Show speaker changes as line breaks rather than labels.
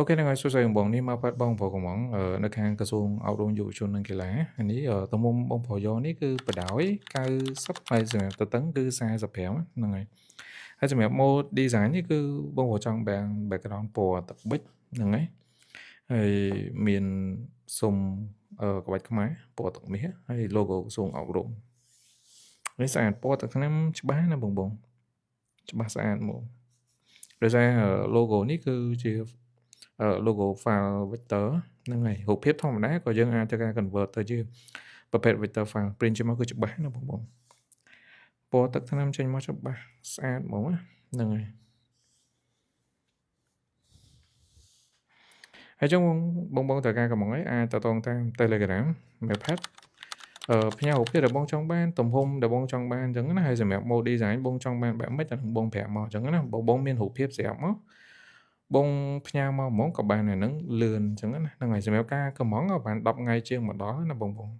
OK ហ្នឹងហើយសួស្តីបងបងនេះមកប៉ាត់បងប្រុសកំងនៅខាងក្រសួងអប់រំយុវជននិងកីឡានេះទំហំបងប្រុសយកនេះគឺបដោយ90ហើយសម្រាប់ទទឹងគឺ45ហ្នឹងហើយហើយសម្រាប់ mode design នេះគឺបងប្រុសចង់បាន background ពណ៌ទឹកប៊ិចហ្នឹងហើយហើយមានសុំក្បាច់ខ្មែរពណ៌ទឹកមាសហើយ logo ក្រសួងអប់រំនេះស្អាតពណ៌ទឹកថ្នាំច្បាស់ណាបងបងច្បាស់ស្អាតហ្មងដោយសារ logo នេះគឺជា logo file vector ហ្នឹងហើយរូបភាពធម្មតាក៏យើងអាចធ្វើការ convert ទៅជាប្រភេទ vector file print ចេញមកគឺច្បាស់ណាបងបងពណ៌ទឹកថ្នាំចេញមកច្បាស់ស្អាតហ្មងណាហ្នឹងហើយហើយចឹងបងបងត្រូវការកំងអីអាចតតងតាម Telegram មេផាត់ផ្ញើរូបភាពដែលបងចង់បានទំហំដែលបងចង់បានអញ្ចឹងណាហើយសម្រាប់ mode design បងចង់បានបែបម៉េចអានឹងបងប្រាប់មកអញ្ចឹងណាបងបងមានរូបភាពស្រាប់មកបងផ្ញើមកហ្មងក៏បានដែរហ្នឹងលឿនអញ្ចឹងណាហ្នឹងហើយសម្រាប់ការកំងក៏បាន10ថ្ងៃជាងមកដល់ណាបងបង